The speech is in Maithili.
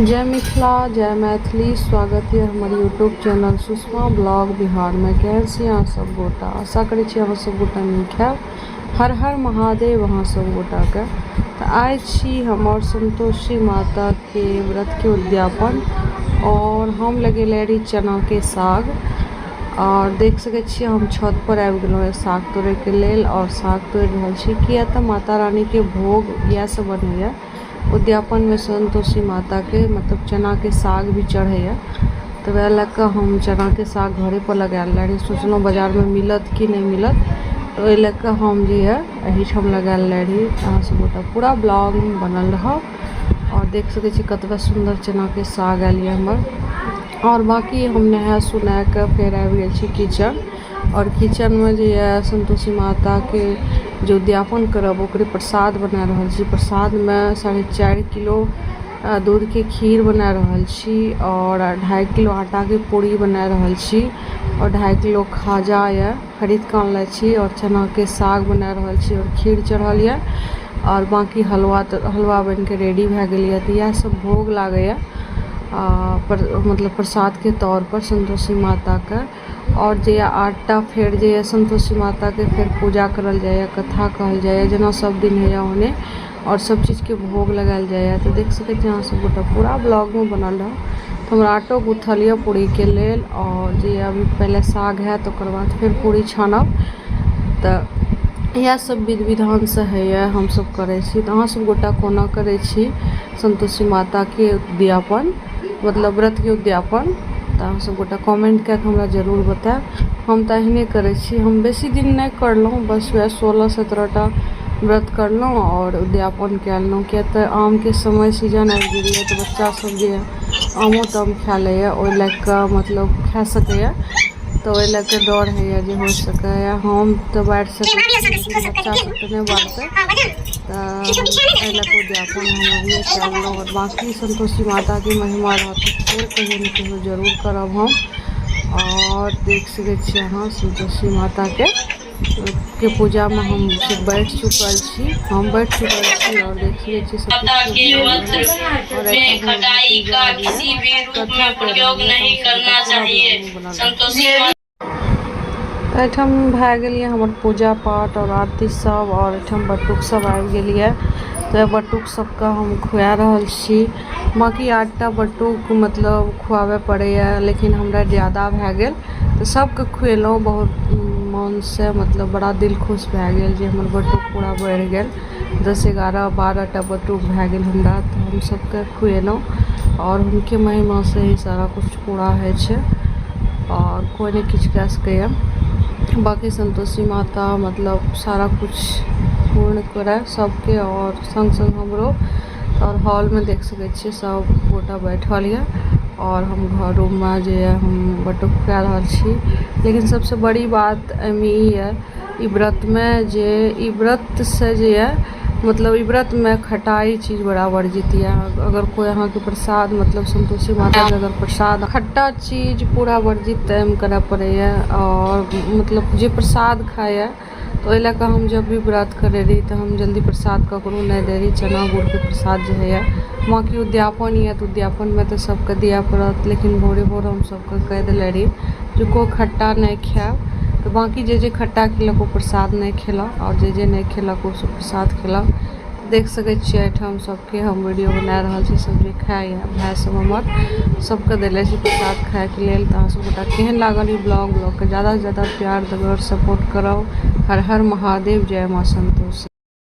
जय मिथिला जय मैथिली। स्वागत यऽ हमर यूट्यूब चैनल सुषमा ब्लॉग बिहारमे। केहन छी अहाँ सब गोटा? आशा करै छी अहाँ सब गोटा नीक हैब। हर हर महादेव अहाँ सब गोटाके। तऽ आइ छी हमर संतोषी माताके व्रतके उद्यापन और हम लगेले रही चनाके साग और देख सकै छियै हम छत पर आबि गेलहुँ साग तोड़ैके लेल और साग तोड़ि रहल छी, किया तऽ माता रानीके भोग इएह सब बनैया। उद्यापनमे सन्तोषी माताके मतलब चनाके साग भी चढ़ैए, तऽ वएह लऽ कऽ हम चनाके साग घरेपर लगा लेने रही। सोचलहुँ बाजारमे मिलत कि नहि मिलत, तऽ ओहि लऽ कऽ हम जे यऽ एहिठाम लगा लेने रही। अहाँ सब गोटा पूरा ब्लॉगमे बनल रहब आओर देख सकै छी कतबा सुन्दर चनाके साग आयल यऽ हमर। आओर बाँकी हम नहा सुना कऽ फेर आबि गेल छी किचन आओर किचनमे जे यऽ सन्तोषी माताके जे उद्यापन करब ओकरे प्रसाद बना रहल छी। प्रसादमे 4.5 किलो दूधके खीर बना रहल छी आओर 2.5 किलो आटाके पूरी बना रहल छी आओर 2.5 किलो खाजा यऽ खरीद कऽ आनले छी आओर चनाके साग बना रहल छी आओर खीर चढ़ल यऽ आओर बाँकी हलवा तऽ हलवा बनिके रेडी भए गेल यऽ। तऽ इएह सब भोग लागैए मतलब प्रसादके तौरपर सन्तोषी माताके। आओर जे आठटा फेर जे यऽ सन्तोषी माताके फेर पूजा करल जाइए, कथा कहल जाइए, जेना सब दिन होइए ओहने, आओर सब चीजके भोग लगायल जाइए। तऽ देख सकै छी अहाँ सब गोटा पूरा ब्लॉगमे बनल रहब। तऽ हमरा आटो गूँथल यऽ पूरीके लेल आओर जे अभी पहिले साग हैत ओकर बाद फेर पूरी छानब। तऽ इएह सब विधि विधानसँ होइए, हमसब करै छी। तऽ अहाँ सब गोटा कोना करै छी सन्तोषी माताके उद्यापन, मतलब व्रतके उद्यापन? तऽ अहाँ सब गोटा कमेंट कए कऽ हमरा जरूर बतायब। हम तऽ एहने करै छी। हम बेसी दिन नहि करलहुँ, बस वएह 16-17 टा व्रत करलहुँ आओर उद्यापन कए लेलहुँ, किएक तऽ आमके समय सीजन आबि गेल यऽ, तऽ बच्चा सब जे यऽ आमो ताम खा लैए, ओहि लए कऽ मतलब खा सकैए, तऽ ओहि लए कऽ डर होइए जे हो सकैए हम तऽ बाँटि सकै छी लेकिन बच्चा सब तऽ नहि बाँटतै। तऽ एहि लए कऽ उद्यापन हम अभिये कए लेलहुँ आओर बाँकी सन्तोषी माताके महिमा रहत तऽ फेर कहियो ने कहियो जरूर करब हम। आओर देख सकै छी अहाँ सन्तोषी माताके के पूजामे हम सब बैठ चुकल छी, हम बैठ चुकल छी आओर देख सकै छी सब माता के व्रत और में एहिठाम हमर खटाई भतीजा का जे किसी भी रूप कथा में कहि रहल प्रयोग यऽ, तऽ नहीं अहाँ सब करना गोटा पूरा चाहिए। ब्लॉगमे बनल रहब। संतोषी माता एहिठाम भए गेल यऽ हमर पूजा पाठ आओर आरती सब आओर एहिठाम बटुक सब आबि गेल यऽ, तऽ बटुक सबके हम खुआ रहल छी। बाँकी 8टा बटुक मतलब खुआबय पड़ैए, लेकिन हमरा ज्यादा भए गेल तऽ सबके खुएलहुँ बहुत मोनसँ, मतलब बड़ा दिल खुश भए गेल जे हमर बटुक पूरा बढ़ि गेल। 10, 11, 12टा बटुक भए गेल हमरा, तऽ हम सबके खुएलहुँ आओर हुनके महिमासँ ही सारा किछु पूरा होइ छै आओर कोइ नहि किछु कए सकैए। बाँकी सन्तोषी माता मतलब सारा किछु पूर्ण करए सबके आओर सङ्ग सङ्ग हमरो। आओर हॉलमे देख सकै छियै सब गोटा बैठल यऽ आओर हम घर रूममे जे यऽ हम बटुक कए रहल छी। लेकिन सबसँ बड़ी बात एहिमे ई यऽ ई व्रतमे जे ई व्रतसँ जे यऽ मतलब ई व्रतमे खटाइ चीज बड़ा वर्जित यऽ। अगर कोइ अहाँके प्रसाद मतलब सन्तोषी माताके अगर प्रसाद खट्टा चीज पूरा वर्जित एहिमे करऽ पड़ैए आओर मतलब जे प्रसाद खाइए, तऽ ओहि लए कऽ हम जब भी व्रत करै रही तऽ हम जल्दी प्रसाद ककरो नहि दै रही, चना गुड़के प्रसाद जे होइए। बाँकी उद्यापन यऽ तऽ उद्यापनमे तऽ सबके दिअ पड़त, लेकिन भोरे भोर हम सबके कहि देले रही जे कोइ खट्टा नहि खायब। तऽ बाँकी जे जे खट्टा खेलक ओ प्रसाद नहि खेलक आओर जे जे नहि खेलक ओ सब प्रसाद खेलक। देख सकै छियै एहिठाम सबके हम वीडियो बना रहल छी, सब जे खाइए भाय सब हमर सबके देले छी प्रसाद खायके लेल। तऽ अहाँ सब गोटा केहन लागल ई ब्लॉग? ब्लॉगके ज्यादासँ ज्यादा प्यार देबै आओर सपोर्ट करब। हर हर महादेव, जय माँ सन्तोषी।